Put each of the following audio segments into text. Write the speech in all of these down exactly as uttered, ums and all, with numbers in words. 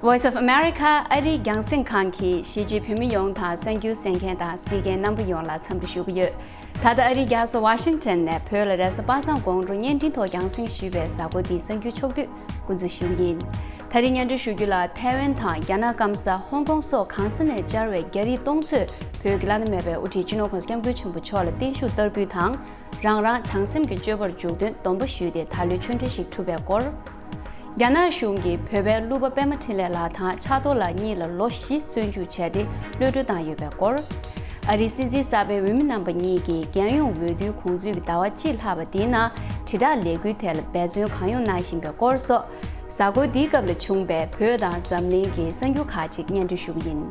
Voice of America ཨ་རིའི་རྒྱང་སྲིང་ཁང་གིས་གཞིས་བྱེས་བོད་མི་ཡོངས་དང་གསར་འགྱུར་གསན་མཁན་དང་གཟིགས་མཁན་རྣམ་པ་ཡོངས་ལ་འཚམས་འདྲི་ཞུ་གི་ཡོད། ད་ལྟ་ཨ་རིའི་རྒྱལ་ས་ཝ་ཤིང་ཊོན་ནས་བོད་ལ་རེས་གཟའ་པ་སངས་དགོང་དྲོ་བརྙན་འཕྲིན་ཐོག་རྒྱང་སྲིང་ཞུས་པའི་གཟའ་འཁོར་འདིའི་གསར་འགྱུར་ཕྱོགས་བསྡུས་འགོ་འཛུགས་ཞུ་གི་ཡིན། ད་རིང་སྙན་སྒྲོན་ཞུ་རྒྱུ་ལ། ཐའེ་ཝན་དང་རྒྱ་ནག་སྐམ་ས་ཧོང་ཀོང་སོགས་གང་ས་ནས་བཅར་བའི་རྒྱ་རིགས་སྟོང་ཚོས་བོད་ཀྱི་བླ་ན་མེད་པའི་དབུ་ཁྲིད་སྤྱི་ནོར་༸གོང་ས་༸སྐྱབས་མགོན་ཆེན་པོ་མཆོག་ལ་བརྟན་བཞུགས་བསྟར་འབུལ་དང་། རང་རང་བྱང་སེམས་ཀྱི་སྤྱོད་པར་འཇུག་དོན་སྡོམ་པ་ཞུས་ཏེ་ད་ལོའི་ཆོས་འབྲེལ་ཞིག་གྲུབ་པའི་སྐོར། རྒྱ་ནག་གཞུང་གིས་བོད་པའི་གླུ་པ་པདྨ་འཕྲིན་ལས་ལགས་དང་ཕྱག་རྡོར་ལགས་གཉིས་ལ་ལོ་བཞི་བཙོན་འཇུག་བྱས་ཏེ་གློད་གྲོལ་བཏང་ཡོད་པའི་སྐོར། ཨ་རིའི་སྲིད་འཛིན་གསར་པའི་འོས་མི་རྣམ་པ་གཉིས་ཀྱིས་རྒྱལ་ཡོངས་འོས་བསྡུའི་གོང་ཚུད་ཀྱི་ཟླ་བ་གཅིག་ལྷག་པ་འདིའི་ནང་དྲིལ་བསྒྲགས་ལས་འགུལ་ཐད་ལ་འབད་བརྩོན་གང་ཡོང་གནང་བཞིན་པའི་སྐོར་སོགས། གཟའ་འཁོར་འདིའི་སྐབས་ལ་བྱུང་བའི་བོད་དང་འཛམ་གླིང་གི་གསར་འགྱུར་ཁག་ཅིག་སྙན་སྒྲོན་ཞུ་གི་ཡིན།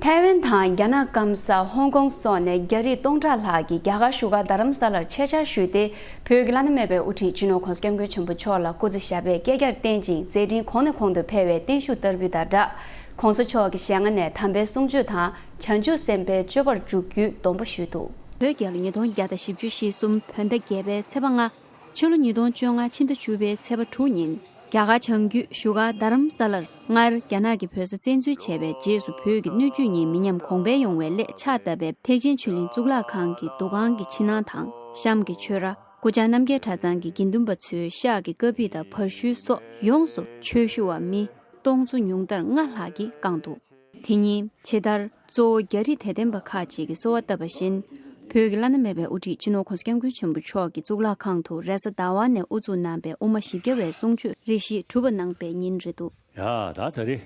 ཐའེ་ཝན་དང་རྒྱ་ནག་སྐམ་ས་ཧོང་ཀོང་སོགས་ནས་རྒྱ་རིགས་སྟོང་ཕྲག་ལྷག་གིས་རྒྱ་གར་བཞུགས་སྒར་རྡ་རམ་ས་ལར་ཆེད་བཅར་ཞུས་ཏེ། བོད་ཀྱི་བླ་ན་མེད་པའི་དབུ་ཁྲིད་སྤྱི་ནོར་༸གོང་ས་༸སྐྱབས་མགོན་ཆེན་པོ་མཆོག་ལ་སྐུ་ཚེ་ཞབས་པད་བསྐལ་བརྒྱར་བརྟན་ཅིང་མཛད་འཕྲིན་གོང་ནས་གོང་དུ་འཕེལ་བའི་བརྟན་བཞུགས་བསྟར་འབུལ་དང་སྦྲགས། ༸གོང་ས་མཆོག་གི་ཞལ་སྔ་ནས་དམ་པའི་གསུང་ཆོས་དང་བྱང་ཆུབ་སེམས་དཔའི་སྤྱོད་པར་འཇུག་རྒྱུའི་སྡོམ་པ་ཞུས་འདུག་བོད་རྒྱལ་ལོ་ཉིས་སྟོང་བརྒྱ་དང་བཞི་བཅུ་ཞེ་གསུམ་བོད་ཟླ་བརྒྱད་པའི་ཚེས་པ་ལྔ། ཕྱི་ལོ་ཉིས་སྟོང་བཅོ་ལྔ་ཕྱི་ཟླ་བཅུ་པའི་ཚེས་པ་དྲུག་ཉིན། རྒྱ་གར་བྱང་རྒྱུད་བཞུགས་སྒར་རྡ་རམ་ས་ལར་སྔར་རྒྱ་ནག་གི་བོད་ས་བཙན་འཛུལ་བྱས་པའི་རྗེས་སུ་བོད་ཀྱི་སྣོད་བཅུད་གཉིས་མི་ཉམས་གོང་འཕེལ་ཡོང་བའི་སླད་ཕྱག་བཏབ་པའི་ཐེག་ཆེན་ཆོས་གླིང་གཙུག་ལག་ཁང་གི་འདུ་ཁང་གི་ཕྱི་ནང་དང་། གཤམ་གྱི་ཆོས་ར། སྐུ་བཅར་རྣམ་རྒྱལ་གྲྭ་ཚང་གི་དགེ་འདུན་པ་ཚོའི་ཤག་གི་ཀ་ཕིར་དང་བར་ཤུལ་སོགས་ཡོངས་སུ་ཆོས་ཞུ་བ་མི་སྟོང་ཚོ་ཉུང་མཐར་ལྔ་ལྷག་གིས་བཀང་འདུག་དེ་ཉིན་ཇི་ལྟར་གཙོ་བོ་རྒྱ་རིགས་དད་ལྡན་པ་ཁག་ཅིག་གིས་གསོལ་བ་བཏབ་པ་བཞིན། བོད་ཀྱི་བླ་ན་མེད་པའི་དབུ་ཁྲིད་སྤྱི་ནོར་༸གོང་ས་༸སྐྱབས་མགོན་ཆེན་པོ་མཆོག་གི་གཙུག་ལག་ཁང་དུ་རེས་གཟའ་ཟླ་བ་ནས་དབུ་འཛུགས་གནང་པའི་དབུ་མ་བཞི་བརྒྱ་པའི་གསུང་ཆོས་རེ་ཞིག་གྲུབ་པ་གནང་པའི་ཉིན་རེད་འདུག་ཡ་ད་ད་རེད།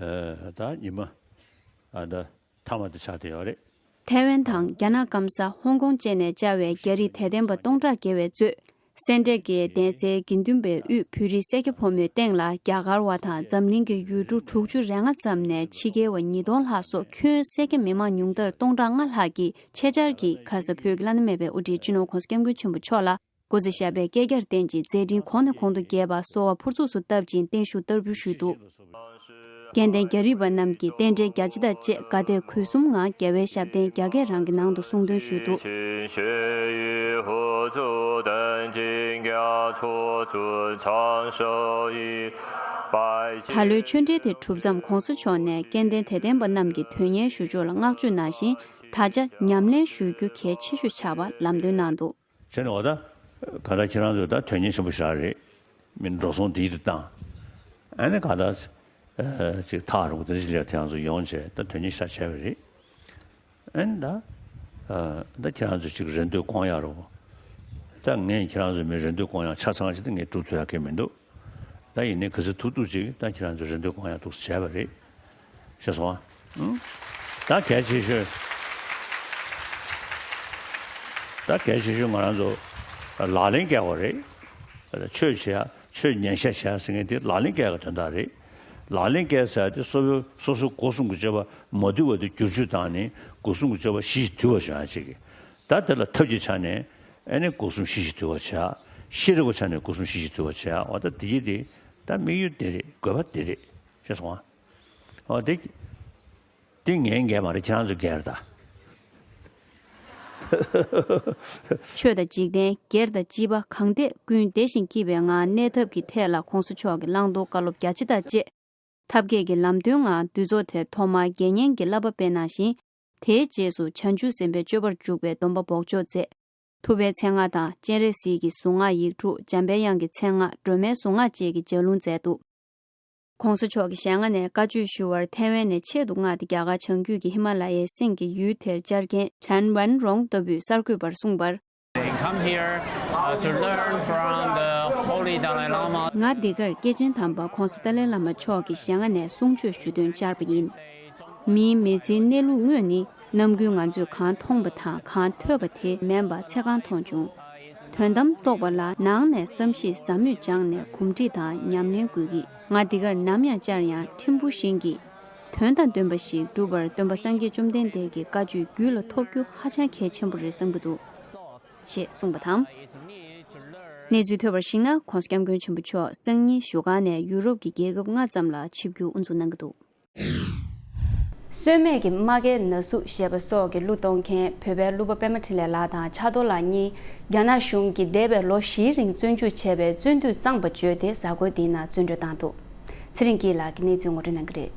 ཨ་ད་ཉི་མ་ཨ་ད་མཐའ་མ་དེ་ཆགས་བསྡད་ཡོད་རེད། ཐའེ་ཝན་དང་རྒྱ་ནག་སྐམ་ས་ཧོང་ཀོང་བཅས་ནས་བཅར་བའི་རྒྱ་རིགས་དད་ལྡན་པ་སྟོང་ཕྲག་བརྒལ་བས་གཙོས། སེ་འབྲས་དགེ་གདན་སའི་དགེ་འདུན་པའི་དབུས་བོད་རིགས་སེར་སྐྱ་ཕོ་མོའི་སྟེང་ལ་རྒྱ་གར་བ་དང་འཛམ་གླིང་གི་ཡུལ་གྲུ་དྲུག་ཅུ་རེ་ལྔ་ཙམ་ནས་ཕྱི་རྒྱལ་བ་ཉིས་སྟོང་ལྷག་སོགས་ཁྱོན་སེར་སྐྱ་མི་མང་ཉུང་མཐར་སྟོང་ཕྲག་ལྔ་ལྷག་གིས་ཆེད་བཅར་གྱིས་ཁ་ས་བོད་ཀྱི་བླ་ན་མེད་པའི་དབུ་ཁྲིད་སྤྱི་ནོར་༸གོང་ས་༸སྐྱབས་མགོན་ཆེན་པོ་མཆོག་ལ་སྐུ་ཚེ་ཞབས་པད་བསྐལ་བརྒྱར་བརྟན་ཅིང་མཛད་འཕྲིན་གོང་ནས་གོང་དུ་རྒྱས་པར་གསོལ་བ་ཕུར་ཚུགས་སུ་བཏབ་ཅིང་བརྟན་བཞུགས་བསྟར་འབུལ་ཞུས་འདུག་སྐལ་ལྡན་རྒྱ་རིག་པ་རྣམས་ཀྱིས་རྟེན་འབྲེལ་རྒྱ་ཆེ་དང་བཅས་དགའ་དད་གུས་གསུམ་ངང་རྒྱལ་བའི་ཞབས་བརྟན་རྒྱ་སྐད་རང་གི་ནང་དུ་གསུང་འདོན་ཞུས་འདུག་ད་ལོའི་ཆོས་འབྲེལ་དེ་གྲུབ་མཚམས་༸གོང་ས་མཆོག་ནས་སྐལ་ལྡན་དད་ལྡན་པ་རྣམས་ཀྱི་དོན་གཉེར་ཞུ་ཕྱོགས་ལ་བསྔགས་བརྗོད་གནང་བཞིན། ད་ཆ་ཉམས་ལེན་ཞུ་རྒྱུ་གལ་ཆེ་ཤོས་ཆགས་པ་ལམ་སྟོན་གནང་འདུག་བྱས་ནས་འོ་ད། ག་ད་ཁྱེད་རང་ཚོ་ད་དོན་གཉེར་ཆེན་པོ་ཞིག་རེད། མི་འགྲོ་སོང་དེ་ཡིད་དུ་བཏང་། ཨ་ནི་ག་ད། ཅིག་ཐག་རིང་པོ་དེ་འདྲ་ཞིག་ལ་ཁྱེད་རང་ཚོ་ཡོང་བྱས་ད་དོན་གཉེར་ཞིག་བྱས་པ་རེད། ཨ་ནི་ད། ད་ཁྱེད་རང་ཚོ་ཅིག་རེ་འདོད་སྐོང་ཡག་རོ། ད་ངས་ཁྱེད་རང་ཚོ་མི་རེ་འདོད་སྐོང་ཡག་ཆ་ཚང་ཅིག་ད་ངས་སྒྲུབ་ཐུབ་ཡག་གི་མི་འདུག་ད་ཡིན་ནའི་ག་ཚོད་ཐུབ་ཐུབ་ཅིག་ད་ཁྱེད་རང་ཚོ་རེ་འདོད་སྐོང་ཡག་ཐུགས་སུ་བྱས་པ་རེད། ཤེས་སོང་ཨ། ཨང་། ད་གལ་ཆེ་ཤོས། ད་གལ་ཆེ་ཤོས་ང་རང་ཚོ་ལག་ལེན་བཀལ་བ་རེད། ཆོས་བྱེད་ཡ་ཆོས་ཉན་བཤད་བྱེད་ཡ་ཟེར་མཁན་དེ་ལག་ལེན་བཀལ་བའི་དོན་དག་རེད། ལག་ལེན་བཀལ་ཟེར་ཡ་དེ་སོ་སོའི་སོ་སོའི་སྒོ་གསུམ་གྱི་སྤྱོད་པ་མ་དུལ་བ་དེ་བསྒྱུར་བཅོས་བཏང་ནས་སྒོ་གསུམ་གྱི་སྤྱོད་པ་གཞི་ཞིག་དུལ་བ་བྱུང་ཡ་ཅིག་གི། ད་དེ་ལ་ཐབས་ཀྱི་ཆ་ནས་ཨ་ནི་སྒོ་གསུམ་གཞི་ཞིག་དུལ་བ་བྱེད་ཡ། ཤེས་རིག་གི་ཆ་ནས་སྒོ་གསུམ་གཞི་ཞིག་དུལ་བ་བྱེད་ཡ། འོ་ད་དེ་ཡིན་དེ་ད་དམིགས་ཡུལ་དེ་རེད། དགོས་པ་དེ་རེད། ཤེས་སོང་ཨ། འོ་དེ། དེ་ངའི་འགན་མ་རེད། ཁྱེད་རང་ཚོའི་འགན་རེད་ད། ཆོས་དང་འཇིག་རྟེན་སྒེར་དང་སྤྱི་པ་གང་ཐད་ཀུན་བདེ་ཞིང་སྐྱིད་པའི་ངང་གནས་ཐབས་ཀྱི་ཐད་ལ་༸གོང་ས་མཆོག་གི་བླང་དོར་བཀའ་སློབ་རྒྱ་ཆེ་དང་བཅས། ཐབས་མཁས་ཀྱི་ལམ་སྟོན་ངང་འདུས་ཚོགས་དེར་ཐོག་མར་དགེ་བསྙེན་གྱི་བསླབ་པ་སྤེལ་གནང་ཞིང་། དེའི་རྗེས་སུ་བྱང་ཆུབ་སེམས་དཔའི་སྤྱོད་པར་འཇུག་པའི་སྡོམ་པ་འབོགས་ཆོག་མཛད། ཐུབ་པའི་མཚན་སྔགས་དང་སྤྱན་རས་གཟིགས་ཀྱི་གཟུངས་སྔགས་ཡིག་དྲུག་འཇམ་པའི་དབྱངས་ཀྱི་མཚན་སྔགས་སྒྲོལ་མའི་གཟུངས་སྔགས་བཅས་ཀྱི་ལྗགས་ལུང་མཛད་འདུག ༸གོང་ས་མཆོག་གི་ཞལ་སྔ་ནས་བཀའ་ཆོས་ཞུ་བར་ཐའེ་ཝན་ནས་ཆེད་དུ་མངགས་ཏེ་རྒྱ་གར་བྱང་རྒྱུད་ཀྱི་ཧི་མ་ལ་ཡའི་སེང་གེ་ཡུལ་དེར་བཅར་མཁན་ཆན་ཝན་རོང་ལྟ་བུས་གསར་འགོད་པར་གསུངས་པར། They come here, uh, to learn from the Holy Dalai Lama. ང་འདི་གར་སྐྱེས་ཆེན་དམ་པ་༸གོང་ས་ཏཱ་ལའི་བླ་མ་མཆོག་གི་ཞལ་སྔ་ནས་གསུང་ཆོས་ཞུ་དོན་བཅར་བ་ཡིན། མིའི་མི་ཚེའི་གནས་ལུགས་དངོས་ནི་ནམ་རྒྱུན་ང་ཚོས་གང་མཐོང་པ་དང་གང་ཐོས་པ་དེ་མིན་པ་ཚེ་གང་མཐོང་བྱུང་། དོན་དམ་རྟོགས་པ་ལ་ནང་ནས་བསམ་ཤེས་ཟབ་མོས་སྦྱངས་ནས་གོམས་འདྲིས་དང་ཉམས་ལེན་དགོས་ཀྱི། ང་འདི་གར་ནམ་ཡང་བཅར་ཡང་ཕྲན་བུ་ཞིག་གིས་དོན་དང་ལྡན་པ་ཞིག་སྒྲུབ་པར་སྟོན་པ་སངས་རྒྱས་བཅོམ་ལྡན་འདས་ཀྱི་བཀའ་ཆོས་རྒྱུད་ལ་ཐོབ་རྒྱུ་ཧ་ཅང་གལ་ཆེན་པོ་རེད་བསམ་གྱི་འདུག་ཞེས་གསུངས་པ་དང་། གནས་ཚུལ་ཐོས་པར་གཞིགས་ན་༸གོང་ས་༸སྐྱབས་མགོན་ཆེན་པོ་མཆོག་སང་ཉིན་བཞུགས་སྒར་ནས་ཡུ་རོབ་ཀྱི་རྒྱལ་ཁབ་ལྔ་ཙམ་ལ་ཆིབས་བསྒྱུར་དབུ་འཛུགས་གནང་གི་འདུག་སོན་སྨད་ཀྱི་རྨ་རྒྱལ་ན་ཟུག་ཞེས་པ་སོགས་ཀྱི་གླུ་གཏོང་མཁན་བོད་པའི་གླུ་པ་པད་མ་འཕྲིན་ལས་ལགས་དང་ཕྱག་རྡོར་ལགས་གཉིས་རྒྱ་ནག་གཞུང་གིས་འདས་པའི་ལོ་བཞིའི་རིང་བཙོན་འཇུག་བྱས་པའི་བཙོན་དུས་གཙང་པ་བརྗོད་དེ་གཟའ་འཁོར་འདིའི་ནང་བཙོན་གྲོལ་བཏང་འདུག། ཚེ་རིང་སྐྱིད་ལགས་ཀྱིས་གནས་ཚུལ་ངོ་སྤྲོད་གནང་གི་རེད།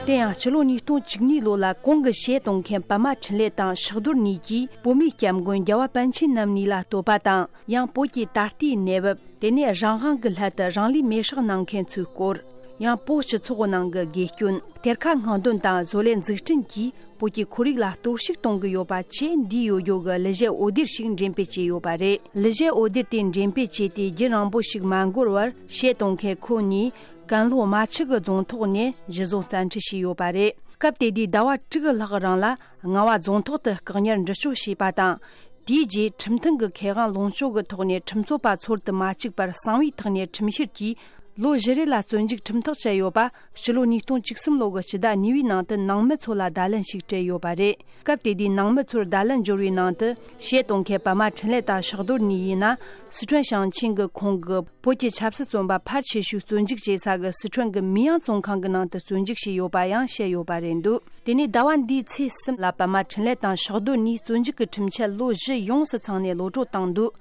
དེ་ཡང་ཕྱི་ལོ་ཉིས་སྟོང་བཅུ་གཉིས་ལོ་ལ་གོང་གི་གཞས་གཏོང་མཁན་པད་མ་འཕྲིན་ལས་དང་ཕྱག་རྡོར་གཉིས་ཀྱིས་བོད་མིའི་སྐྱབས་མགོན་རྒྱལ་བ་པཎ་ཆེན་རྣམ་གཉིས་ལ་བསྟོད་པ་དང་། ཡང་བོད་ཀྱི་ད་ལྟའི་གནས་བབ། དེ་ནས་རང་དབང་གི་སླད་དུ་རང་ལུས་མེར་སྲེག་གནང་མཁན་ཚོའི་སྐོར། ཡང་བོད་སྤྱི་ཚོགས་ནང་གི་དགེ་སྐྱོན། གཏེར་ཁ་སྔོག་འདོན་དང་བཟོ་ལས་འཛུགས་སྐྲུན་གྱིས་བོད་ཀྱི་ཁོར་ཡུག་ལ་གཏོར་བཤིག་གཏོང་གི་ཡོད་པ་བཅས་འདུས་ཡོད་རྒྱུ་གི་གླུ་གཞས་འོད་སྡེར་ཞིག་འགྲེམས་སྤེལ་བྱས་ཡོད་པ་རེད། གླུ་གཞས་འོད་སྡེར་དེ་འགྲེམས་སྤེལ་བྱས་ཏེ་རྒྱུན་རིང་པོ་ཞིག་མ་འགོར་བར་གཞས་གཏོང་མཁན་ཁོ་གཉིས་ཀན་ལྷོ་རྨ་ཆུ་གི་རྫོང་ཐོག་ནས་གཞི་བཟུང་བཙན་ཁྲིད་བྱས་ཡོད་པ་རེད། སྐབས་དེ་དུས་ཟླ་བ་དྲུག་གི་ལྷག་རིང་ལ་རྔ་བ་རྫོང་ཐོག་ཏུ་བཀག་ཉར་འདྲི་གཅོད་བྱས་པ་དང་། དེའི་རྗེས་ཁྲིམས་མཐུན་གྱི་ཁེ་དབང་ལོངས་སྤྱོད་ཀྱི་ཐོག་ནས་ཁྲིམས་རྩོད་པ་ཚུལ་དུ་མ་བཅུག་པར་གསང་བའི་ཐོག་ནས་ཁྲིམས་བཤེར་གྱིས་ལོ་བཞི་རེ་ལ་བཙོན་འཇུག་ཁྲིམས་ཐག་བཅད་ཡོད་པ། ཕྱི་ལོ་ཉིས་སྟོང་བཅུ་གསུམ་ལོ་གི་སྤྱི་ཟླ་གཉིས་པའི་ནང་དུ་ནང་མི་ཚོ་ལ་བརྡ་ལན་ཞིག་སྤྲད་ཡོད་པ་རེད། སྐབས་དེ་དུས་ནང་མི་ཚོར་བརྡ་ལན་འབྱོར་བའི་ནང་དུ་གཞས་གཏོང་མཁན་པད་མ་འཕྲིན་ལས་དང་ཕྱག་རྡོར་གཉིས་ཡིན་ན། སི་ཁྲོན་ཞིང་ཆེན་གྱི་ཁོངས་ཀྱི་བོད་ཀྱི་ཆབ་སྲིད་བཙོན་པ་ཕལ་ཆེ་ཤོས་བཙོན་འཇུག་བྱེད་ས་གི་སི་ཁྲོན་གྱི་མི་ཡང་བཙོན་ཁང་གི་ནང་དུ་བཙོན་འཇུག་བྱས་ཡོད་པ་ཡང་བཤད་ཡོད་པ་རེད་འདུག། དེ་ནས་ཟླ་བ་འདིའི་ཚེས་གསུམ་ལ་པད་མ་འཕྲིན་ལས་དང་ཕྱག་རྡོར་གཉིས་བཙོན་འཇུག་གི་ཁྲིམས་ཆད་ལོ་བཞི་ཡོངས་སུ་ཚང་ནས་གློད་གྲོལ་བཏང་འདུག།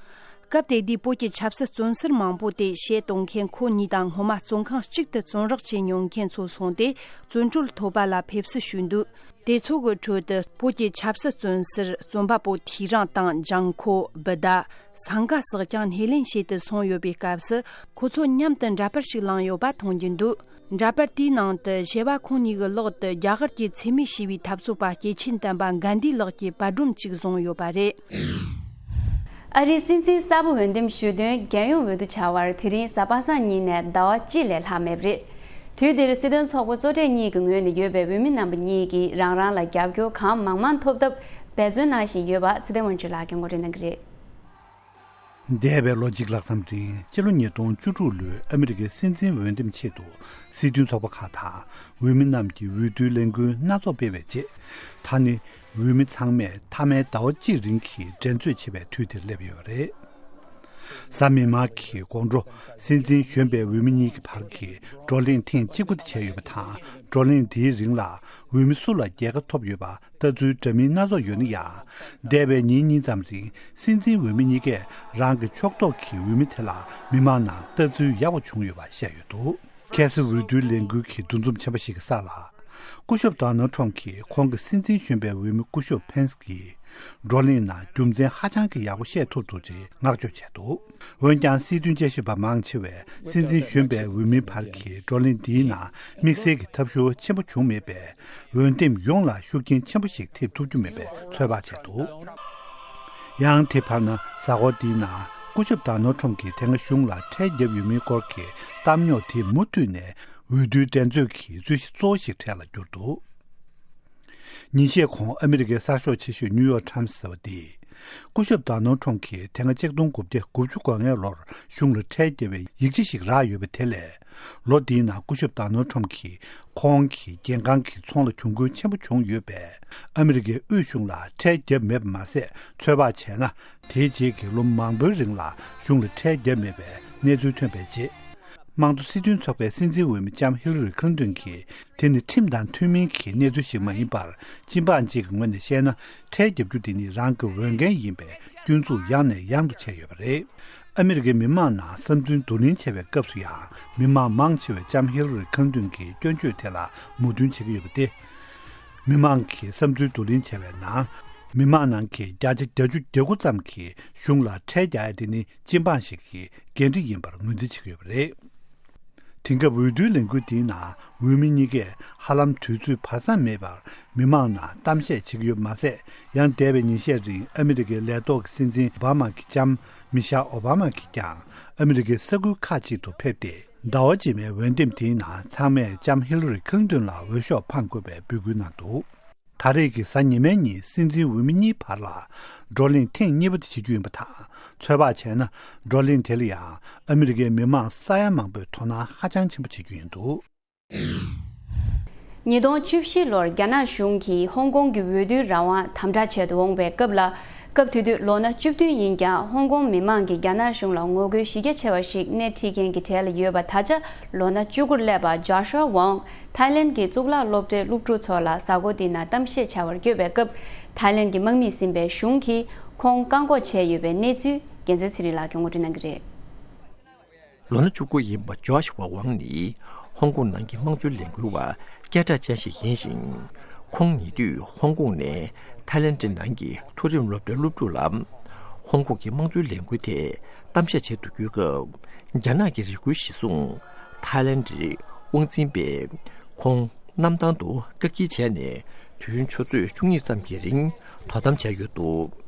སྐབས་དེ་དུས་བོད་ཀྱི་ཆབ་སྲིད་བཙོན་ཟུར་མང་པོ་དེ་གཞས་གཏོང་མཁན་ཁོ་གཉིས་དང་སྔོན་མ་བཙོན་ཁང་གཅིག་ཏུ་བཙོན་རག་བྱས་མྱོང་མཁན་ཚོ་སོང་སྟེ་བཙོན་གྲོལ་ཐོབ་པ་ལ་ཕེབས་བསུ་ཞུས་འདུག། དེ་ཚོ་གི་ཁྲོད་དུ་བོད་ཀྱི་ཆབ་སྲིད་བཙོན་ཟུར་བཙོན་པ་པོ་ཐེའུ་རང་དང་ལྗང་ཁོ་བི་དྷ། སང་ག་སོགས་ཀྱང་སྣེ་ལེན་བྱེད་དུ་སོང་ཡོད་པའི་སྐབས་སུ་ཁོ་ཚོ་མཉམ་དུ་འདྲ་པར་ཞིག་བླངས་ཡོད་པ་མཐོང་རྒྱུ་འདུག། འདྲ་པར་དེའི་ནང་དུ་གཞས་པ་ཁོང་གཉིས་ཀྱི་ལག་ཏུ་རྒྱ་གར་གྱི་འཚེ་མེད་ཞི་བའི་འཐབ་རྩོད་པ་སྐྱེས་ཆེན་དམ་པ་གྷན་དྷི་ལགས་ཀྱི་པར་སྒྲོམ་གཅིག་བཟུང་ཡོད་པ་རེད། ཨ་རིའི་སྲིད་འཛིན་གསར་པ་འོས་འདེམས་ཞུ་དོན་རྒྱལ་ཡོངས་འོས་བསྡུ་བྱ་བར་དེ་རིང་གཟའ་པ་སངས་ཉིན་ནས་ཟླ་བ་གཅིག་ལས་ལྷག་མེད་པ་རེད། དུས་འདིར་སྲིད་དོན་ཚོགས་པ་གཙོ་གྲས་གཉིས་ཀྱི་ངོས་ནས་ཡོད་པའི་འོས་མི་རྣམ་པ་གཉིས་ཀྱིས་རང་རང་ལ་རྒྱབ་སྐྱོར་གང་མང་མང་ཐོབ་ཐབས་འབད་བརྩོན་གནང་བཞིན་ཡོད་པ་ཚེ་བརྟན་དབང་ཕྱུག་ལགས་ཀྱིས་ངོ་སྤྲོད་གནང་གི་རེད། འདས་པའི་ལོ་གཅིག་ལྷག་ཙམ་རིང་སྤྱི་ལོ་ཉིས་སྟོང་བཅུ་དྲུག་ལོའི་ཨ་མི་རི་ཀའི་སྲིད་འཛིན་འོས་འདེམས་ཆེད་དུ་སྲིད་དོན་ཚོགས་པ་ཁག་དང་འོས་མི་རྣམས་ཀྱིས་འོས་བསྡུའི་ལས་འགུལ་སྣ་ཚོགས་སྤེལ་བའི་རྗེས། ད་ནི་འོས་མི་ཚང་མས་མཐའ་མའི་ཟླ་བ་གཅིག་རིང་གི་འགྲན་རྩོད་ཆེ་བའི་དུས་དེར་སླེབས་ཡོད་པ་རེད། གཟའ་མིག་དམར་གྱི་དགོང་དྲོ་སྲིད་འཛིན་གཞོན་པའི་འོས་མི་གཉིས་ཀྱི་བར་གྱི་བགྲོ་གླེང་ཐེངས་གཅིག་པ་དེ་བྱས་ཡོད་པ་དང་། བགྲོ་གླེང་དེའི་རིང་ལ་འོས་མི་སུ་ལ་རྒྱལ་ཁ་ཐོབ་ཡོད་པ། ལྟ་ཚུལ་འདྲ་མིན་སྣ་ཚོགས་ཡོད་ན་ཡང་། འདས་པའི་ཉིན་གཉིས་ཙམ་རིང་སྲིད་འཛིན་འོས་མི་གཉིས་ཀས་རང་གི་ཕྱོགས་གཏོགས་ཀྱི་འོས་མི་དེ་ལ་མི་མང་ནང་ལྟ་ཚུལ་ཡག་པོ་བྱུང་ཡོད་པ་བཤད་ཡོད་འདུག། ཁ་སང་འོས་བསྡུའི་ལས་འགུལ་གྱི་འདུ་འཛོམས་ཆེན་པོ་ཞིག་གི་ས་ལ། སྐུ་ཞབས་ཌོ་ནལ་ཁྲོམ་གྱིས་ཁོང་གི་སྲིད་འཛིན་གཞོན་པའི་འོས་མི་སྐུ་ཞབས་ཕེན་སི་གྱིས་བགྲོ་གླེང་ནང་རྒྱུ་མཚན་ཧ་ཅང་གི་ཡག་པོ་བཤད་ཐུབ་འདུག་ཅེས་བསྔགས་བརྗོད་བྱས་འདུག། འོན་ཀྱང་སྲིད་དོན་དཔྱད་ཞིབ་པ་མང་ཆེ་བས་སྲིད་འཛིན་གཞོན་པའི་འོས་མིའི་བར་གྱི་བགྲོ་གླེང་འདིའི་ནང་དམིགས་བསལ་གྱི་ཐབས་ཤུགས་ཆེན་པོ་བྱུང་མེད་པས། འོས་འདེམས་ཡོངས་ལ་ཤུགས་རྐྱེན་ཆེན་པོ་ཞིག་ཐེབས་ཐུབ་རྒྱུ་མེད་པའི་ཚོད་དཔག་བྱས་འདུག། ཡང་དེ་བར་ན་གཟའ་འཁོར་འདིའི་ནང་སྐུ་ཞབས་ཌོ་ནལ་ཁྲོམ་གྱིས་དེ་སྔ་གཞུང་ལ་ཁྲལ་བརྒྱབ་ཡོད་མེད་སྐོར་གྱི་གཏམ་རྙོག་དེ་མུ་མཐུད་ནས་འོས་བསྡུའི་འགྲན་རྩོད་ཀྱི་རྩོད་གཞི་གཙོ་བོ་ཞིག་གྲས་ལ་གྱུར་འདུག། ཉིན་ཤས་གོང་ཨ་མི་རི་ཀའི་གསར་ཤོག་ཆེ་ཤོས་ནིའུ་ཡོག་ཊའིམ་སི་ཟེར་བ་འདིས། སྐུ་ཞབས་ཌོ་ནལ་ཁྲོམ་གྱིས་དེ་སྔ་ཆིག་སྟོང་དགུ་བརྒྱ་དགུ་བཅུ་གོ་ལྔའི་ལོར་གཞུང་ལ་ཁྲལ་བརྒྱབ་པའི་ཡིག་ཆ་ཞིག་རག་ཡོད་པ་དེ་ལས། ལོ་འདིའི་ནང་སྐུ་ཞབས་ཌོ་ནལ་ཁྲོམ་གྱིས་ཁོང་གི་རྒྱལ་ཁང་གི་ཚོང་ལ་གྱོང་གུན་ཆེན་པོ་བྱུང་ཡོད་པས། ཨ་མི་རི་ཀའི་དབུས་གཞུང་ལ་ཁྲལ་བརྒྱབ་མེད་པ་མ་ཟད། ཚོད་དཔག་བྱས་ན། དེའི་རྗེས་ཀྱི་ལོ་མང་པོའི་རིང་ལ་གཞུང་ལ་ཁྲལ་བརྒྱབ་མེད་པའི་གནས་ཚུལ་ཐོན་པའི་རྗེས། དམངས་གཙོ་སྲིད་དོན་ཚོགས་པའི་སྲིད་འཛིན་འོས་མི་ལྕམ་ཧི་ལ་རི་ཁི་ལིན་ཏོན་གྱིས། དེ་ནི་ཁྲིམས་དང་མཐུན་མིན་གྱི་གནས་ཚུལ་ཞིག་མ་ཡིན་པར། སྤྱི་འབངས་གཅིག་གི་ངོས་ནས་བཤད་ན། ཁྲལ་བརྒྱབ་རྒྱུ་དེ་ནི་རང་གི་འོས་འགན་ཡིན་པའི་སྐྱོན་འཛུགས་ཡང་ནས་ཡང་དུ་བྱས་ཡོད་པ་རེད། ཨ་མི་རི་ཀའི་མི་མང་ནང་བསམ་ཚུལ་བསྡུ་ལེན་བྱེད་པའི་སྐབས་སུ་ཡང་། མི་མང་མང་ཆེ་བས་ལྕམ་ཧི་ལ་རི་ཁི་ལིན་ཏོན་གྱི་སྐྱོན་བརྗོད་དེ་ལ་མོས་མཐུན་བྱེད་ཀྱི་ཡོད་པ་སྟེ། མི་མང་གིས་བསམ་ཚུལ་བསྡུ་ལེན་བྱས་པའི་ནང་། མི་མང་ནང་གི་བརྒྱ་ཆ་བརྒྱད་ཅུ་གྱ་དགུ་ཙམ་གྱིས་གཞུང་ལ་ཁྲལ་རྒྱག་ཡ་དེ་ནི་སྤྱི་འབངས་ཤིག་གི་འགན་འཁྲི་ཡིན་པར་ངོས་འཛིན་བྱེད་ཀྱི་ཡོད་པ་རེད། དེང་སྐབས་འོས་བསྡུའི་ལས་འགུལ་འདིའི་ནང་འོས་མི་གཉིས་ཀས་ཧ་ལམ་དུས་ཚོད་བར་མཚམས་མེད་པར་མི་མང་ནང་གཏམ་བཤད་བྱེད་ཀྱི་ཡོད་པ་མ་ཟད། ཡང་འདས་པའི་ཉིན་ཤས་རིང་ཨ་མི་རི་ཀའི་ལས་ཐོག་གི་སྲིད་འཛིན་ཨོ་བྷ་མ་གི་ལྕམ་མི་ཤལ་ཨོ་བྷ་མ་གིས་ཀྱང་ཨ་མི་རི་ཀའི་ས་ཁུལ་ཁག་ཅིག་ཏུ་ཕེབས་ཏེ། ཟླ་བ་རྗེས་མའི་འོས་འདེམས་དེའི་ནང་ཚང་མས་ལྕམ་ཧི་ལ་རི་ཁི་ལིན་ཏོན་ལ་འོས་ཤོག་འཕང་དགོས་པའི་འབོད་སྐུལ་གནང་འདུག། ད་རེས་ཀྱི་གཟའ་ཉི་མའི་ཉིན་སྲིད་འཛིན་འོས་མི་གཉིས་བར་ལ་བགྲོ་གླེང་ཐེངས་གཉིས་པ་དེ་བྱེད་རྒྱུ་ཡིན་པ་དང་། ཚོད་དཔག་བྱས་ན། བགྲོ་གླེང་དེ་ལ་ཡང་ཨ་མི་རི་ཀའི་མི་མང་ས་ཡ་མང་པོས་དོ་སྣང་ཧ་ཅང་ཆེན་པོ་བྱེད་རྒྱུ་ཡིན་འདུག། ཉིས་སྟོང་བཅུ་བཞི་ལོར་རྒྱ་ནག་གཞུང་གིས་ཧོང་ཀོང་གི་འོས་བསྡུའི་རང་དབང་དམ་དྲག་བྱེད་དུ་འོངས་པའི་སྐབས་ལ། སྐབས་དེ་དུས་ལོ་ན་བཅུ་བདུན་ཡིན་ཀྱང་། ཧོང་ཀོང་མི་མང་གིས་རྒྱ་ནག་གཞུང་ལ་ངོ་རྒོལ་གཞི་རྒྱ་ཆེ་བ་ཞིག་སྣེ་ཁྲིད་མཁན་གྱི་གྲས་ལ་ཡོད་པ། ད་ཆ་ལོ་ན་བཅུ་དགུར་སླེབས་པ་ཇོ་ཤུ་ཝ་ཝང་། ཐའི་ལེན་གྱི་གཙུག་ལག་སློབ་གྲྭའི་སློབ་ཕྲུག་ཚོ་ལ་གཟའ་འཁོར་འདི་ན་གཏམ་བཤད་བྱ་བར་བསྐྱོད་པའི་སྐབས། ཐའི་ལེན་གྱི་དམག་མིས་ཟིན་པའི་གཞུང་གིས་ཁོང་བཀག་འགོག་བྱས་ཡོད་པའི་གནས་ཚུལ། རྒྱལ་མཚན་ཚེ་རིང་ལགས་ཀྱིས་ངོ་སྤྲོད་གནང་གི་རེད། ལོ་ན་བཅུ་དགུ་ཡིན་པ་ཇོ་ཤུ་ཝ་ཝང་ནི་ཧོང་ཀོང་ནང་གི་དམངས་གཙོའི་ལས་འགུལ་བ་སྐད་གྲགས་ཅན་ཞིག་ཡིན་ཞིང་། ཁོང་ཉེ་དུས་ཧོང་ཀོང་ནས་ཐའི་ལེན་ཌི་ནང་གི་མཐོ་རིམ་སློབ་གྲྭའི་སློབ་ཕྲུག་ལ་ཧོང་ཀོང་གི་དམངས་གཙོའི་ལས་འགུལ་ཐད་གཏམ་བཤད་བྱེད་དུ་བསྐྱོད་སྐབས། རྒྱ་ནག་གི་རེ་སྐུལ་གཞིར་བཟུང་ཐའི་ལེན་ཌིའི་དབང་འཛིན་པས་ཁོང་གནམ་ཐང་དུ་བཀག་སྐྱིལ་བྱས་ནས་དུས་ཡུན་ཆུ་ཚོད་བཅུ་གཉིས་ཙམ་གྱི་རིང་དོ་དམ་བྱས་ཡོད་འདུག་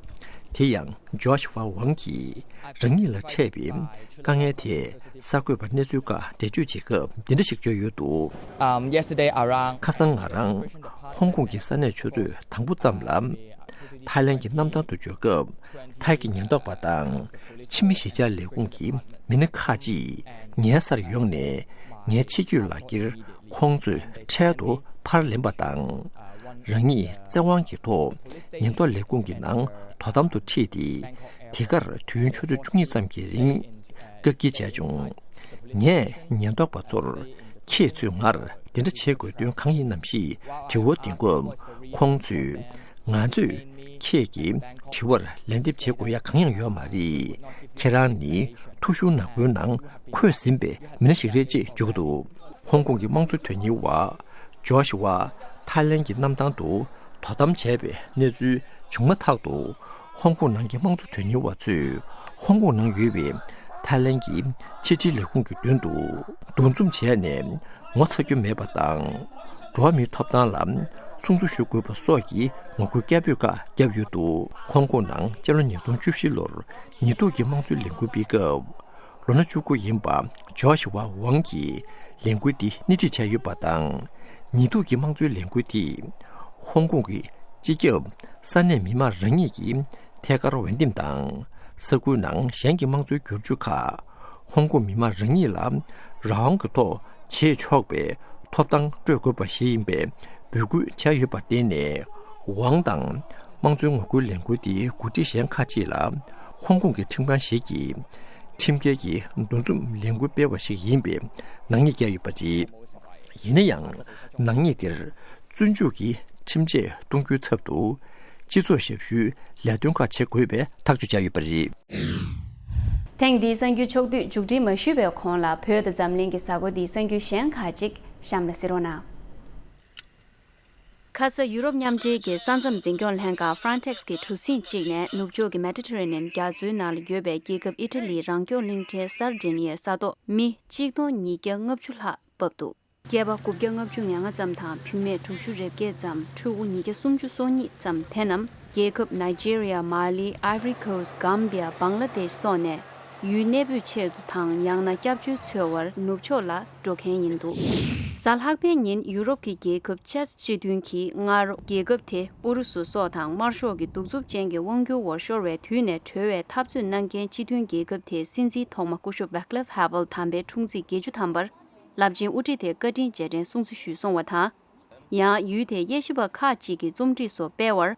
དེ་ཡང་ཇོ་ཤུ་ཝ་ཝང་གིས་རང་ཉིད་ལ་འཕྲད་པའི་དཀའ་ངལ་ཐད་གསར་འགོད་པར་གནས་ཚུལ་ཁག་འགྲེལ་བརྗོད་བྱེད་སྐབས་འདི་འདྲ་ཞིག་བརྗོད་ཡོད་འདུག Um, yesterday around ཁ་སང་ང་རང་ཧོང་ཀོང་གི་ས་གནས་ཆུ་ཚོད་དང་པོ་ཙམ་ལ་ཐའི་ལན་གྱི་གནམ་ཐང་དུ་འབྱོར་སྐབས། ཐའི་གི་ཉེན་རྟོག་པ་དང་ཕྱི་མི་གཞིས་ཆགས་ལས་ཁུངས་ཀྱི་མི་སྣ་ཁག་ཅིག་ངའི་སར་ཡོང་ནས་ངའི་ཕྱི་སྐྱོད་ལག་འཁྱེར་ཁོང་ཚོས་འཕྲལ་དུ་ཕར་ལེན་པ་དང་། རང་ཉིད་བཙན་དབང་གི་ཐོག་ཉེན་རྟོག་ལས་ཁུངས་ཀྱི་ནང་དོ་དམ་དུ་ཁྲིད་དེ། དེ་གར་དུས་ཡུན་ཆུ་ཚོད་བཅུ་གཉིས་ཙམ་གྱི་རིང་བཀག་སྐྱིལ་བྱས་བྱུང་། ངས་ཉེན་རྟོག་པ་ཚོར། ཁྱེད་ཚོས་ངར་དེ་འདྲ་བྱེད་དགོས་དོན་གང་ཡིན་ནམ་ཞེས་དྲི་བ་འདོན་སྐབས། ཁོང་ཚོས། ང་ཚོས་ཁྱེད་ཀྱི་དྲི་བར་ལན་འདེབས་བྱེད་དགོས་ཡ་གང་ཡང་ཡོད་མ་རེད། ཁྱེད་རང་ནི་ཐོ་གཞུང་ནག་པོའི་ནང་འཁོད་ཟིན་པའི་མི་སྣ་ཞིག་རེད་ཅེས་བརྗོད་འདུག་ཧོང་ཀོང་གི་དམངས་གཙོ་དོན་གཉེར་བ་ཇོ་ཤི་ཝ་ཐའི་ལན་གྱི་གནམ་ཐང་དུ་དོ་དམ་བྱས་པའི་གནས་ཚུལ་བྱུང་མ་ཐག་ཏུ། ཧོང་ཀོང་ནང་གི་དམངས་གཙོ་དོན་གཉེར་བ་ཚོས་ཧོང་ཀོང་ནང་ཡོད་པའི་ཐའི་ལན་གྱི་ཕྱི་དྲིལ་ལས་ཁུངས་ཀྱི་མདུན་དུ་འདུ་འཛོམས་བྱས་ནས་ངོ་ཚ་རྒྱུ་མེད་པ་དང་། འགྲོ་བ་མིའི་ཐོབ་ཐང་ལ་སྲུང་བརྩི་ཞུ་དགོས་པ་སོགས་ཀྱི་ངོ་རྒོལ་སྐད་འབོད་ཁག་བརྒྱབ་ཡོད་འདུག་ཧོང་ཀོང་ནང་སྤྱི་ལོ་ཉིས་སྟོང་བཅུ་བཞི་ལོར་ཉེན་རྟོག་གི་དམངས་གཙོའི་ལས་འགུལ་སྤེལ་སྐབས། ལོ་ན་བཅུ་དགུ་ཡིན་པ་ཇོ་ཤི་ཝ་ཝང་གིས་ལས་འགུལ་འདི་སྣེ་ཁྲིད་བྱས་ཡོད་པ་དང་། ཉེན་རྟོག་གི་དམངས་གཙོའི་ལས་འགུལ་དེས་ཧོང་ཀོང་གི་སྤྱི་ཁྱབ་ས་གནས་མི་མང་རང་ཉིད་ཀྱི་ཐད་ཀར་འོས་འདེམས་དང་། ས་ཁུལ་ནང་གཞན་གྱི་དམངས་གཙོའི་བསྒྱུར་བཅོས་ཁག་ཧོང་ཀོང་མི་མང་རང་ཉིད་ལ་རང་དབང་གི་ཐོག་བྱེད་ཆོག་པའི་ཐོབ་ཐང་སྤྲོད་དགོས་པ་ཞིག་ཡིན་པའི་འབོད་སྐུལ་བྱས་ཡོད་པར་བརྟེན་ནས། ཝང་དང་དམངས་གཙོའི་ངོ་རྒོལ་ལས་འགུལ་དེའི་འགོ་ཁྲིད་གཞན་ཁག་ཅིག་ལ་ཧོང་ཀོང་གི་ཁྲིམས་ཁང་ཞིག་གིས་ཁྲིམས་འགལ་གྱི་འདུ་འཛོམས་ལས་འགུལ་སྤེལ་བ་ཞིག་ཡིན་པའི་ནག་ཉེས་བཀལ་ཡོད་པ་རེད། ཡིན་ན་ཡང་། ནག་ཉེས་དེར་བཙོན་འཇུག་གི་ཁྲིམས་ཆད་གཏོང་རྒྱུའི་ཚབ་ཏུ། སྤྱི་ཚོགས་ཞབས་ཞུའི་ལས་དོན་ཁག་བྱེད་དགོས་པའི་ཐག་གཅོད་བྱས་ཡོད་པ་རེད། ཐེངས་འདིའི་གསར་འགྱུར་ཕྱོགས་བསྡུས་མཇུག་སྒྲིལ་མ་ཞུས་པའི་གོང་ལ། བོད་དང་འཛམ་གླིང་གི་གཟའ་འཁོར་འདིའི་གསར་འགྱུར་གཞན་ཁག་ཅིག་གཤམ་ལ་གཟིགས་རོགས་གནང་། ཁ་ས་ཡུ་རོབ་མཉམ་འབྲེལ་གྱི་ས་མཚམས་འཛིན་སྐྱོང་ལྷན་ཁང་Frontex གི་གྲུ་གཟིངས་གཅིག་ནས་ནུབ་ཕྱོགས་ཀྱི་Mediterranean རྒྱ་མཚོའི་ནང་ལ་ཡོད་པའི་རྒྱལ་ཁབ་ཨི་ཊ་ལིའི་རང་སྐྱོང་གླིང་ཕྲན་སར་ཌི་ནི་ཡའི་ས་ཐོག་མི་གཅིག་སྟོང་ཉིས་བརྒྱ་ལྔ་བཅུ་ལྷག་བབས་འདུག་སྐྱེས་པ་དགུ་བརྒྱ་ལྔ་བཅུ་ང་ལྔ་ཙམ་དང་བུད་མེད་དྲུག་ཅུ་རེ་བརྒྱད་ཙམ། ཕྲུ་གུ་ཉིས་བརྒྱ་སུམ་ཅུ་སོ་གཉིས་ཙམ། དེ་རྣམས་རྒྱལ་ཁབ་ནཱི་ཇི་རི་ཡ། མ་ལི། Ivory Coast། Gambia། བང་ལ་དེཤ་སོགས་ནས་ཡུལ་གནས་སྤོས་ཆེད་དུ་དང་ཡང་ན་སྐྱབས་བཅོལ་འཚོལ་བར་ནུབ་ཕྱོགས་ལ་འགྲོ་མཁན་ཡིན་འདུག་གཟའ་ལྷག་པའི་ཉིན་ཡུ་རོབ་ཀྱི་རྒྱལ་ཁབ་ཅེཀ་སྤྱི་མཐུན་གྱིས་སྔར་རྒྱལ་ཁབ་དེ་ཨུ་རུ་སུ་སོགས་དང་དམར་ཤོག་གི་གདུག་རྩུབ་ཅན་གྱི་དབང་སྒྱུར་འོག་ཤོར་བའི་དུས་ནས་གྲོལ་བའི་འཐབ་རྩོད་གནང་མཁན་སྤྱི་མཐུན་རྒྱལ་ཁབ་དེའི་སྲིད་འཛིན་ཐོག་མ་སྐུ་ཞབས་Václav Havel དམ་པའི་འཁྲུངས་ཚེས་བརྒྱད་ཅུ་ཐམ་པར། རླབས་ཆེན་དབུ་ཁྲིད་དེ་བཀའ་དྲིན་རྗེས་དྲན་སྲུང་བརྩི་ཞུས་སོང་བ་དང་། ཡང་ཡུལ་དེའི་དབྱེ་ཞིབ་པ་ཁག་ཅིག་གིས་རྩོམ་སྒྲིག་སོགས་སྤེལ་བར།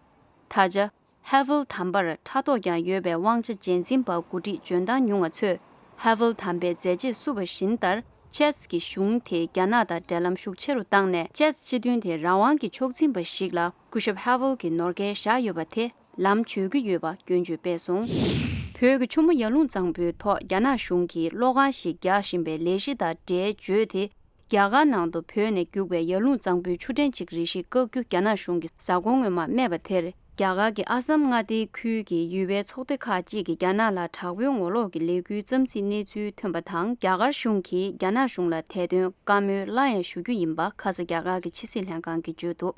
ད་ཆ་Havel དམ་པར་ཕྲག་དོག་ཀྱང་ཡོད་པའི་དབང་ཆ་འཇལ་འཛིན་པ་འགོ་ཁྲིད་འཇོན་ཐང་ཉུང་བ་ཚོས་Havel དམ་པའི་མཛད་རྗེས་བསུ་བ་བཞིན་ལྟར། ཅེཀ་གི་གཞུང་དེས་རྒྱ་ནག་དང་འབྲེལ་ལམ་ཤུགས་ཆེ་རུ་བཏང་ནས། ཅེཀ་སྤྱི་མཐུན་དེ་རང་དབང་གི་ཕྱོགས་འཛིན་པ་ཞིག་ལ་སྐུ་ཞབས་Havel གྱིས་ནོར་འཁྲུལ་བཞག་ཡོད་པ་དེ། ལམ་གཅོད་ཀྱི་ཡོད་པ་སྐྱོན་བརྗོད་སྤེལ་སོང་། བོད་ཀྱི་ཆུ་མོ་ཡར་ཀླུང་གཙང་པོའི་ཐོག་རྒྱ་ནག་གཞུང་གིས་གློག་ཁང་ཞིག་རྒྱག་བཞིན་པའི་ལས་གཞི་དང་འབྲེལ་བརྗོད་དེ། རྒྱ་གར་ནང་དུ་བོད་ནས་རྒྱུག་པའི་ཡར་ཀླུང་གཙང་པོའི་ཆུ་ཕྲན་གཅིག་རེ་ཞིག་བཀག་རྒྱུ་རྒྱ་ནག་གཞུང་གིས་གཟའ་འཁོར་སྔོན་མ་སྨྲས་པ་དེར། རྒྱ་གར་གྱི་ཨ་སམ་མངའ་སྡེའི་ཁུལ་གྱི་ཡུལ་པའི་ཚོགས་སྡེ་ཁག་ཅིག་གིས་རྒྱ་ནག་ལ་དྲག་པོའི་ངོ་ལོག་གི་ལས་འགུལ་བརྩམས་ཚིག་གནས་ཚུལ་ཐོན་པ་དང་། རྒྱ་གར་གཞུང་གིས་རྒྱ་ནག་གཞུང་ལ་དེ་དོན་བཀའ་མོལ་སླར་ཡང་ཞུ་རྒྱུ་ཡིན་པ་ཁ་ས་རྒྱ་གར་གྱི་ཕྱི་སྲིད་ལྷན་ཁང་གིས་བརྗོད་འདུག་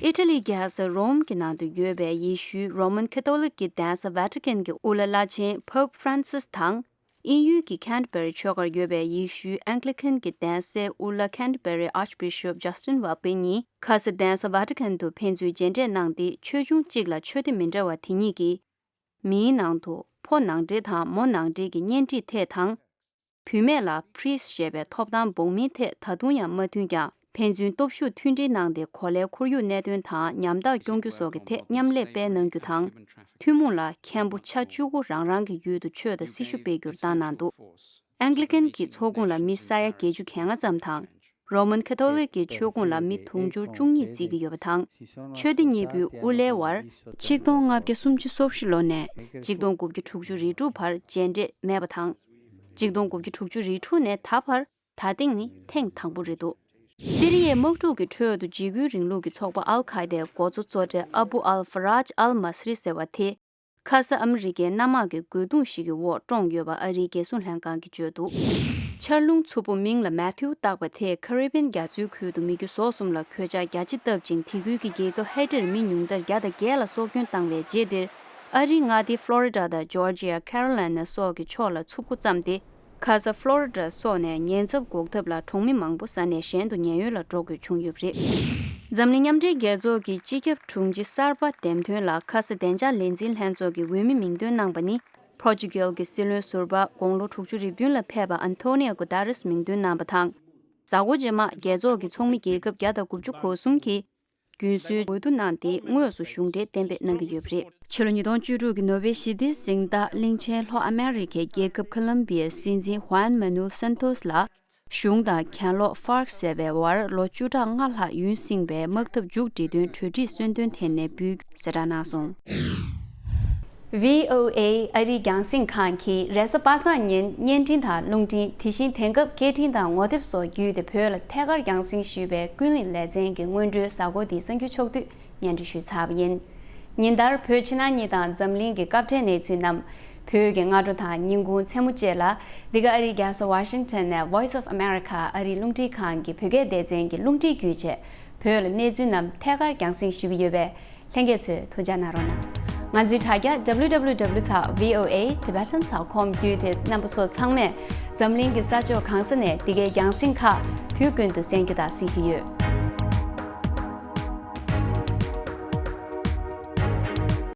ཨི་ཊ་ལིའི་རྒྱལ་ས་རོམ་གྱི་ནང་དུ་ཡོད་པའི་ཡེ་ཤུའི་རོ་མན་ཁ་ཐོ་ལིག་གི་གདན་ས་ཝེ་ཊི་ཀན་གྱི་དབུ་བླ་བླ་ཆེན་Pope Francis དང་། དབྱིན་ཡུལ་གྱི་ཁན་ཊ་བེ་རི་ཆོས་སྒར་ཡོད་པའི་ཡེ་ཤུའི་ཨེང་ལི་ཁན་གྱི་གདན་སའི་དབུ་བླ་Canterbury Archbishop Justin Welby གཉིས་ཁ་ས་གདན་ས་ཝེ་ཊི་ཀན་དུ་ཕན་ཚུན་མཇལ་འཕྲད་གནང་སྟེ། ཆོས་འབྱུང་གཅིག་ལ་ཆོས་སྡེ་མི་འདྲ་བ་དེ་གཉིས་ཀྱིས། མིའི་ནང་དུ་ཕོ་ནང་འདྲེན་དང་མོ་ནང་འདྲེན་གྱི་གཉེན་སྒྲིག་ཐད་དང་། བུད་མེད་ལ་priest ཞེས་པའི་ཐོབ་ཐང་འབོགས་མིན་ཐད་ད་དུང་ཡང་མ་མཐུན་ཀྱང་ ཕན་ཚུན་སྟོབས་ཤུགས་མཐུན་སྒྲིལ་གནང་སྟེ་གོ་ལའི་ཁོར་ཡུག་གནད་དོན་དང་ཉམ་ཐག་སྐྱོང་རྒྱུ་སོགས་ཀྱི་ཐད་མཉམ་ལས་སྤེལ་གནང་རྒྱུ་དང་། ཐུན་མོང་ལ་མཁན་པོ་ཆ་བཅུ་དགུ་རང་རང་གི་ཡུལ་དུ་ཆོས་དང་སྲི་ཞུ་སྤེལ་རྒྱུར་བཏང་གནང་འདུག་ཨན་གླི་ཀན་གྱི་ཚོགས་ཁོངས་ལ་མི་ས་ཡ་བརྒྱད་ཅུ་གྱ་ལྔ་ཙམ་དང་། རོ་མན་ཁ་ཐོ་ལིག་གི་ཆོས་ཁོངས་ལ་མི་དུང་ཕྱུར་བཅུ་གཉིས་བརྩི་གི་ཡོད་པ་དང་། ཆོས་སྡེ་གཉིས་པོའི་དབུ་ལའི་བར་ཆིག་སྟོང་ལྔ་བརྒྱ་སུམ་ཅུ་སོ་བཞི་ལོ་ནས་ཆིག་སྟོང་དགུ་བརྒྱ་དྲུག་ཅུ་རེ་དྲུག་བར་མཇལ་འཕྲད་མེད་པ་དང་། ཆིག་སྟོང་དགུ་བརྒྱ་དྲུག་ཅུ་རེ་དྲུག་ནས་ད་བར་ད་ཐེངས་ནི་ཐེངས་དང་པོ་རེད་འདུག་སི་རི་ཡའི་དམག་འཁྲུག་གི་ཁྲོད་དུ་འཇིགས་སྐུལ་རིང་ལུགས་ཀྱི་ཚོགས་པ་ཨལ་ཁ་ཡེ་དའི་འགོ་གཙོ་གཙོ་གྲས་ཨ་བུ་ཨལ་ཧྥ་རཱཇ་ཨལ་མ་སི་རི་ཟེར་བ་དེ། ཁ་ས་ཨ་མི་རི་ཀའི་གནམ་དམག་གི་རྒོལ་རྡུང་ཞིག་གི་འོག་བཀྲོངས་ཡོད་པ་ཨ་རིའི་རྒྱལ་སྲུང་ལྷན་ཁང་གིས་བརྗོད་འདུག་འཆར་རླུང་འཚུབ་པོ་མིང་ལ་མེ་ཐིའུ་བཏགས་པ་དེས་ཁ་རི་བྷན་རྒྱ་མཚོའི་ཁུལ་དུ་མི་རྒྱུ་ཟོག་གསུམ་ལ་གོད་ཆག་རྒྱ་ཆེ་བཏབ་ཅིང་། དེ་ཁུལ་གྱི་རྒྱལ་ཁབ་ཧེ་ཏིར་མི་ཉུང་མཐར་བརྒྱ་དང་བརྒྱད་ལ་སྲོག་སྐྱོན་བཏང་བའི་རྗེས་འདིར། ཨ་རིའི་མངའ་སྡེ་ཕློ་རི་ཌ་དང་ཇོར་ཇི་ཡ། ཁེ་རོ་ལའི་ན་སོགས་ཀྱི་ཕྱོགས་ལ་འཚུབ་འགོ་བརྩམས་ཏེ། ཁ་ས་ཕློ་རི་ཌ་སོགས་ནས་ཉེན་ཚབས་འགོག་ཐབས་ལ་གྲོང་མི་མང་པོ་ས་གནས་གཞན་དུ་ཉེན་གཡོལ་ལ་འགྲོ་དགོས་བྱུང་ཡོད་པ་རེད། འཛམ་གླིང་མཉམ་འབྲེལ་རྒྱལ་ཚོགས་ཀྱི་སྤྱི་ཁྱབ་དྲུང་ཆེ་གསར་པ་འདེམས་ཐོན་ལ་ཁ་ས་བདེ་འཇགས་ལས་འཛིན་ལྷན་ཚོགས་ཀྱི་འོས་མི་མིང་འདོན་གནང་པ་ནི། པོར་ཅུ་གལ་གྱི་སྲིད་བློན་ཟུར་པ་དགུང་ལོ་དྲུག་ཅུ་རེ་བདུན་ལ་ཕེབས་པ་ཨན་ཐོ་ནི་ཡ་གུ་ཏ་རེས་མིང་འདོན་གནང་པ་དང་། གཟའ་འཁོར་རྗེས་མ་རྒྱལ་ཚོགས་ཀྱི་ཚོགས་མི་རྒྱལ་ཁབ་བརྒྱ་དང་དགུ་བཅུ་གོ་གསུམ་གྱིས། རྒྱུན་སྲོལ་འོས་བསྡུ་གནང་སྟེ་དངོས་སུ་གཞུང་འབྲེལ་གཏན་འབེབས་གནང་གི་ཡོད་པ་རེད། ཕྱི་ལོ་ཉིས་སྟོང་བཅུ་དྲུག་གི་ནོ་བེལ་ཞི་བདེའི་གཟེངས་རྟགས་གླིང་ཆེན་ལྷོ་ཨ་མེ་རི་ཁའི་རྒྱལ་ཁབ་ཁོ་ལམ་བི་ཡའི་སྲིད་འཛིན་ཧུའན་མ་ནུལ་སན་ཐོས་ལ། གཞུང་དང་གྱེན་ལོག་ཧྥར་ཟེར་བའི་བར་ལོ་བཅུ་ཕྲག་ལྔ་ལྷག་ཡུན་བསྲིངས་པའི་དམག་འཐབ་མཇུག་སྒྲིལ་དོན་གྲོས་འགྲིག་གསོལ་སྟོན་ཐད་ནས་འབུལ་གཟེངས་རྟགས་གནང་སོང་། ཝི་ཨོ་ཨེ་ཨ་རིའི་རྒྱང་སྲིང་ཁང་གིས་རེས་གཟའ་པ་སངས་ཉིན་བརྙན་འཕྲིན་དང་རླུང་འཕྲིན། དེ་བཞིན་དེང་སྐབས་སྐད་འཕྲིན་དང་ངོ་དེབ་སོགས་བརྒྱུད་དེ་བོད་ལ་ཐད་ཀར་རྒྱང་སྲིང་ཞུས་པའི་ཀུན་གླེང་ལེ་ཚན་གྱི་སྔོན་འགྲོའི་གཟའ་འཁོར་འདིའི་གསར་འགྱུར་ཕྱོགས་བསྡུས་སྙན་སྒྲོན་ཞུས་ཚར་བ་ཡིན། ཉིན་ལྟར་བོད་ཕྱི་ནང་གཉིས་དང་འཛམ་གླིང་གི་སྐབས་འཕྲལ་གནས་ཚུལ་རྣམས་བོད་ཀྱི་སྔ་དྲོ་དང་ཉིན་གུང་མཚན་མོ་བཅས་ལ། འདི་ག་ཨ་རིའི་རྒྱལ་ས་ཝ་ཤིང་ཊོན་ནས་Voice of America ཨ་རིའི་རླུང་འཕྲིན་ཁང་གི་བོད་སྐད་སྡེ་ཚན་གྱི་རླུང་འཕྲིན་བརྒྱུད་བཅས་བོད་ལ་གནས་ཚུལ་རྣམས་ཐད་ཀར་རྒྱང་སྲིང་ཞུ་གི་ཡོད་པས། ལྷན་རྒྱས་ཚོས་ཐུགས་འཇགས་གནང་རོགས་གནང་། ང་ཚོའི་དྲ་རྒྱ་W W W dot V O A Tibetan dot com བརྒྱུད་དེ་རྣམ་པ་ཚོ་ཚང་མས་འཛམ་གླིང་གི་ས་ཕྱོགས་གང་ས་ནས་འདི་གའི་རྒྱང་སྲིང་ཁག་དུས་ཀུན་ཏུ་གསན་རྒྱུ་དང་གཟིགས་རྒྱུ་ཡོད།